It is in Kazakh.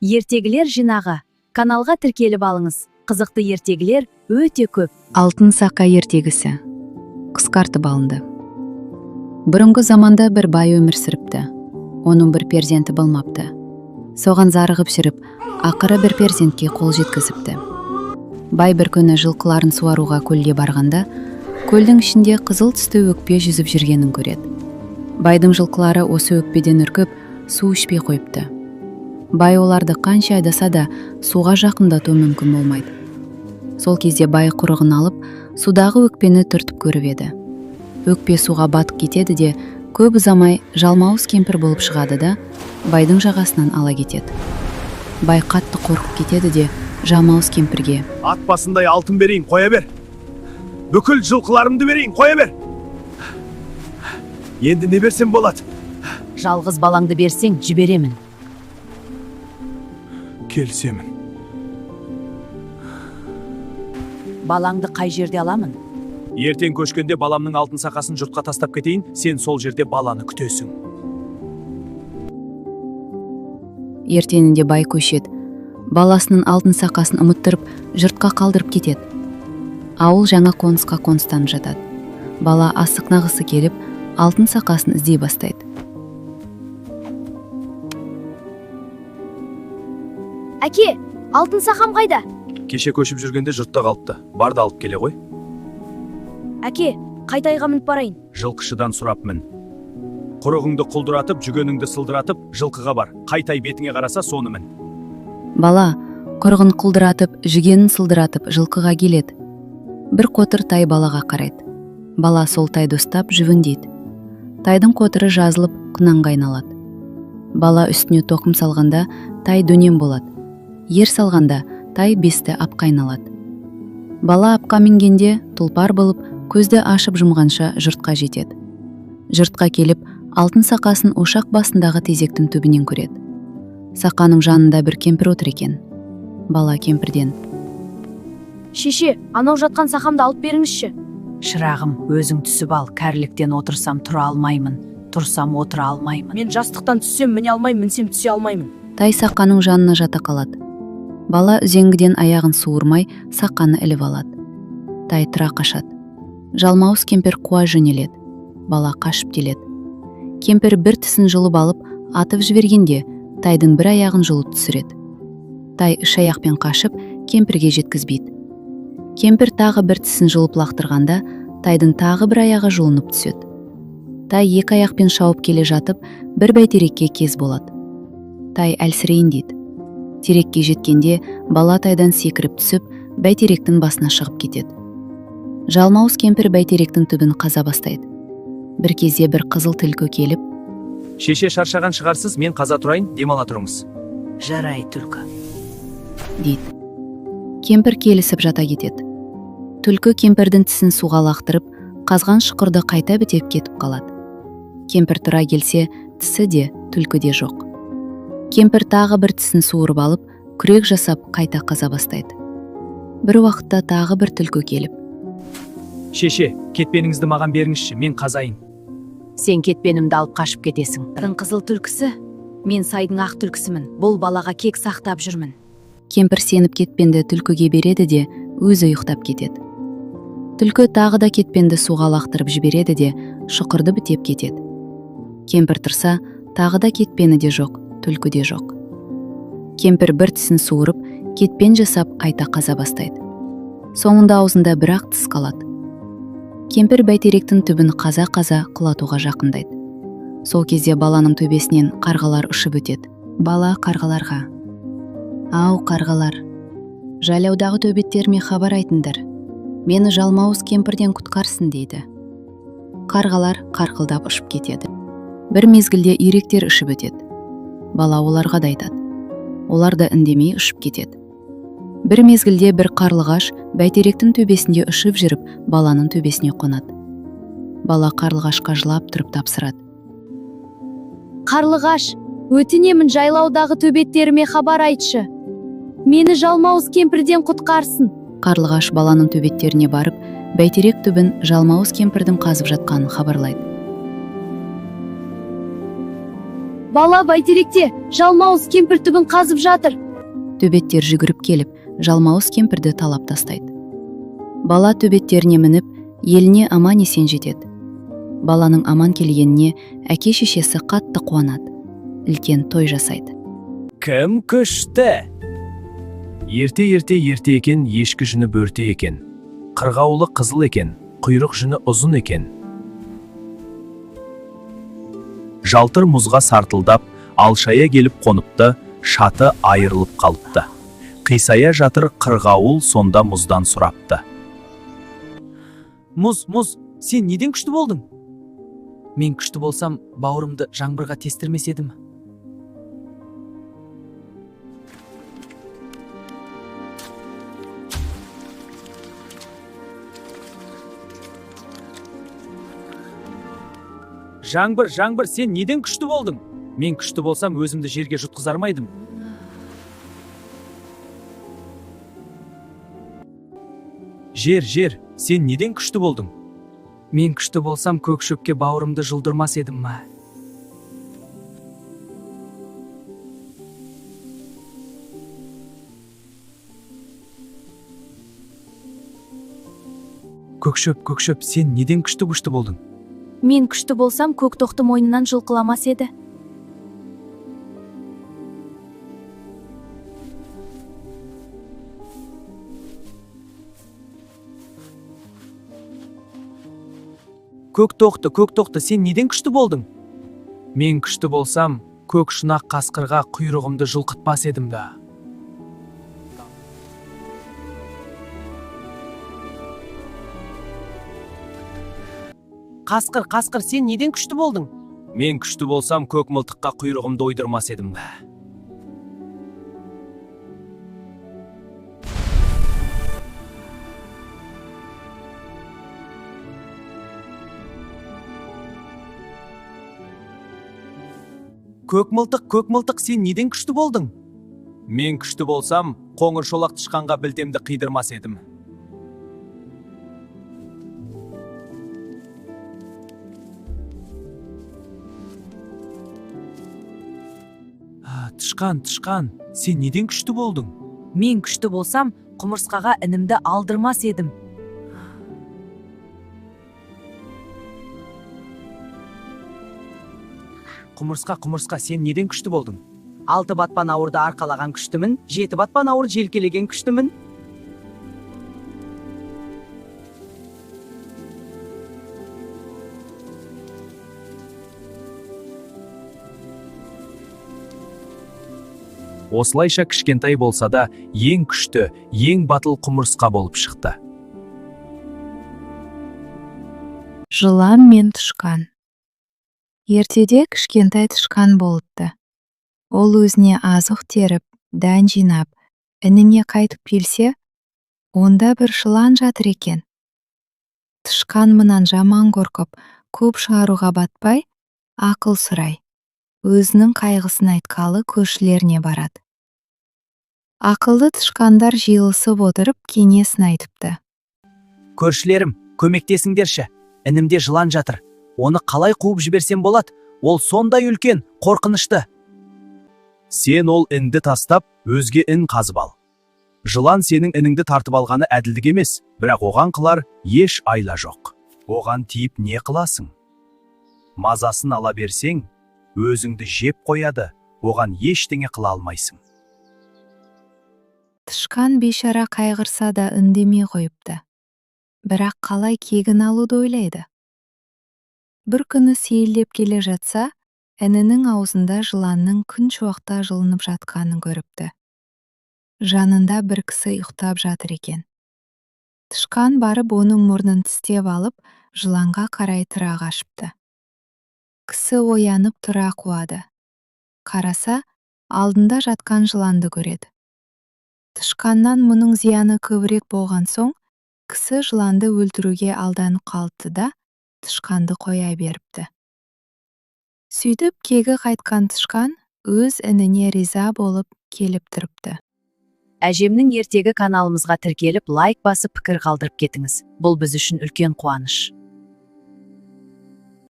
Ертегілер жинағы. Каналға тіркеліп алыңыз. Қызықты ертегілер өте көп. Алтын сақа ертегісі қысқартып алынды. Бұрынғы заманда бір бай өмір сүріпті. Оның бір перзенті болмапты. Соған зарығып жүріп, ақыры бір перзентке қол жеткізіпті. Бай бір күні жылқыларын суаруға көлге барғанда, көлдің ішінде қызыл түсті өкпе жүзіп жүргенін көреді. Байдың жылқылары осы өкпеден үркіп, су ішпей қойыпты. Бай оларды қанша айдаса да, суға жақындату мүмкін болмайды. Сол кезде бай құрығын алып, судағы өкпені түртіп көріп еді. Өкпе суға батып кетеді де, көп ұзамай жалмауыз кемпір болып шығады да, байдың жағасынан ала кетеді. Бай қатты қорқып кетеді де, жалмауыз кемпірге: Ат басындай алтын берейін, қоя бер. Бүкіл жылқыларымды берейін, қоя бер. Енді не берсем болады? Жалғыз балаңды берсең, жіберемін. Келісемін. Балаңды қай жерде аламын? Ертең көшкенде баламның алтын сақасын жұртқа тастап кетейін, сен сол жерде баланы күтесің. Ертеңінде бай көшеді. Баласының алтын сақасын ұмыттырып, жұртқа қалдырып кетеді. Ауыл жаңа қонысқа қоныстанып жатады. Бала асықнағысы келіп, алтын сақасын іздей бастайды. Әке, алтын сақам қайда? Кеше көшіп жүргенде жұртта қалыпты. Бар да алып келе ғой. Әке, қай тайға мініп барайын? Жылқышыдан сұрап мін. Құрығыңды құлдыратып, жүгеніңді сылдыратып, жылқыға бар. Қай тай бетіңе қараса, соны мін. Бала құрығын құлдыратып, жүгенін сылдыратып жылқыға келеді. Бір қотыр тай балаға қарайды. Бала сол тайды ұстап жүвіндейді. Тайдың қотыры жазылып, құнанға айналады. Бала үстіне тоқым салғанда тай дөнен болады. Ер салғанда тай бесті апқа айналады. Бала апқа мінгенде тұлпар болып, көзді ашып жұмғанша жұртқа жетеді. Жұртқа келіп, алтын сақасын ошақ басындағы тезектің түбінен көреді. Сақаның жанында бір кемпір отыр екен. Бала кемпірден: Шеше, анау жатқан сақамды алып беріңізші. Шырағым, өзің түсіп ал, кәріліктен отырсам тұра алмаймын, тұрсам отыра алмаймын. Мен жастықтан түссем міне алмаймын, мінсем түсе алмаймын. Тай сақаның жанына жата қалады. Бала үзеңгіден аяғын суырмай, сақаны іліп алады. Тай тұра қашады. Жалмауыз кемпір қуа жөнеледі. Бала қашып келеді. Кемпір бір тісін жұлып алып, атып жібергенде, тайдың бір аяғын жұлып түсіреді. Тай үш аяқпен қашып, кемпірге жеткізбейді. Кемпір тағы бір тісін жұлып лақтырғанда, тайдың тағы бір аяғы жұлынып түседі. Тай екі аяқпен шауып келе жатып, бір бәйтерекке кез болады. Тай әлсірейін дейді. Терекке жеткенде бала тайдан секіріп түсіп, бәйтеректің басына шығып кетеді. Жалмауыз кемпір бәйтеректің түбін қаза бастайды. Бір кезде бір қызыл түлкі келіп: Шеше, шаршаған шығарсыз, мен қаза тұрайын, демала тұрыңыз. Жарай, түлкі. Дейді. Кемпір келісіп жата кетеді. Түлкі кемпірдің тісін суға лақтырып, қазған шұқырды қайта бітеп кетіп қалады. Кемпір тұра келсе, тісі де, түлкі де жоқ. Кемпір тағы бір тісін суырып алып, күрек жасап қайта қаза бастайды. Бір уақытта тағы бір түлкі келіп: Шеше, кетпеніңізді маған беріңізші, мен қазайын. Сен кетпенімді алып қашып кетесің. Тың қызыл түлкісі, мен сайдың ақ түлкісімін. Бұл балаға кек сақтап жүрмін. Кемпір сеніп кетпенді түлкіге береді де, өзі ұйықтап кетеді. Түлкі тағы да кетпенді суға лақтырып жібереді де, шұқырды бітеп кетеді. Кемпір тұрса, тағы да кетпені де жоқ, түлкі де жоқ. Кемпір бір тісін суырып, кетпен жасап қайта қаза бастайды. Соңында аузында бір ақ тіс қалады. Кемпір бәйтеректің түбін қаза-қаза құлатуға жақындайды. Сол кезде баланың төбесінен қарғалар ұшып өтеді. Бала қарғаларға: «Ау, қарғалар, жайлаудағы төбеттеріме хабар айтыңдар, мені жалмауыз кемпірден құтқарсын», – дейді. Қарғалар қарқылдап ұшып кетеді. Бір мезгілде үйректер ұшып өтеді. Бала оларға да айтады. Олар да үндемей ұшып кетеді. Бір мезгілде бір қарлығаш бәйтеректің төбесінде ұшып жүріп, баланың төбесіне қонады. Бала қарлығашқа жылап тұрып тапсырады: Қарлығаш, өтінемін, жайлаудағы төбеттеріме хабар айтшы. Мені жалмауыз кемпірден құтқарсын. Қарлығаш баланың төбеттеріне барып, бәйтерек түбін жалмауыз кемпірдің қазып жатқанын хабарлайды. Бала бәйтеректе, жалмауыз кемпір түбін қазып жатыр. Төбеттер жүгіріп келіп, жалмауыз кемпірді талап тастайды. Бала төбеттеріне мініп, еліне аман есен жетеді. Баланың аман келгеніне әке шешесі қатты қуанады, үлкен той жасайды. Кім күшті? Ерте, ерте, ерте екен, ешкі жүні бөрте екен. Қырғауылы қызыл екен, құйрық жүні ұзын екен. Жалтыр мұзға сартылдап, алшая келіп қоныпты, шаты айырылып қалыпты. Қисая жатыр қырғауыл сонда мұздан сұрапты. Мұз, мұз, сен неден күшті болдың? Мен күшті болсам, бауырымды жаңбырға тестірмес едім. Жаңбыр, жаңбыр, сен неден күшті болдың? Мен күшті болсам, өзімді жерге жұтқызар ма едім? Жер, жер, сен неден күшті болдың? Мен күшті болсам, көк шөпке бауырымды жұлдырмас едім ма? Көк шөп, көк шөп, сен неден күшті болдың? Мен күшті болсам, көк тоқты мойнынан жұлқыламас еді. Көк тоқты, көк тоқты, сен неден күшті болдың? Мен күшті болсам, көк шұнақ қасқырға құйрығымды жұлқытпас едім да. Қасқыр, қасқыр, сен неден күшті болдың? Мен күшті болсам, көк мылтыққа құйрығымды ойдырмас едім. Көк мылтық, көк мылтық, сен неден күшті болдың? Мен күшті болсам, қоңыр шолақ тышқанға білтемді қидырмас едім. Тышқан, тышқан, сен неден күшті болдың? Мен күшті болсам, құмырсқаға інімді алдырмас едім. Құмырсқа, құмырсқа, сен неден күшті болдың? Алты батпан ауырды арқалаған күштімін, жеті батпан ауыр желкелеген күштімін. Осылайша кішкентай болса да, ең күшті, ең батыл құмырсқа болып шықты. Жылан мен тышқан. Ертеде кішкентай тышқан болыпты. Ол өзіне азық теріп, дән жинап, ініне қайтып келсе, онда бір жылан жатыр екен. Тышқан мұнан жаман қорқып, көп шығаруға батпай, ақыл сұрай. Өзінің қайғысын айтқалы көршілеріне барады. Ақылды тышқандар жиылысып отырып кеңесін айтыпты. Көршілерім, көмектесіңдерші. Інімде жылан жатыр. Оны қалай қуып жіберсем болады? Ол сондай үлкен, қорқынышты. Сен ол інді тастап, өзге ін қазып ал. Жылан сенің ініңді тартып алғаны әділдік емес, бірақ оған қылар еш айла жоқ. Оған тиіп не қыласың? Мазасын ала берсең, өзіңді жеп қояды, оған ештеңе қыла алмайсың. Тышқан бейшара қайғырса да үндемей қойыпты. Бірақ қалай кегін алуды ойлайды. Бір күні сейілдеп келе жатса, інінің аузында жыланның күн шуақта жылынып жатқанын көріпті. Жанында бір кісі ұйықтап жатыр екен. Тышқан барып оның мұрнын тістеп алып, жыланға қарай тұра қашыпты. Кісі оянып тұра қуады. Қараса, алдында жатқан жыланды көреді. Тышқаннан мұның зияны көбірек болған соң, кісі жыланды өлтіруге алданып қалыпты да, тышқанды қоя беріпті. Сөйтіп кегі қайтқан тышқан өз ініне риза болып келіп тұрыпты. Әжемнің ертегі каналымызға тіркеліп, лайк басып, пікір қалдырып кетіңіз. Бұл біз үшін үлкен қуаныш.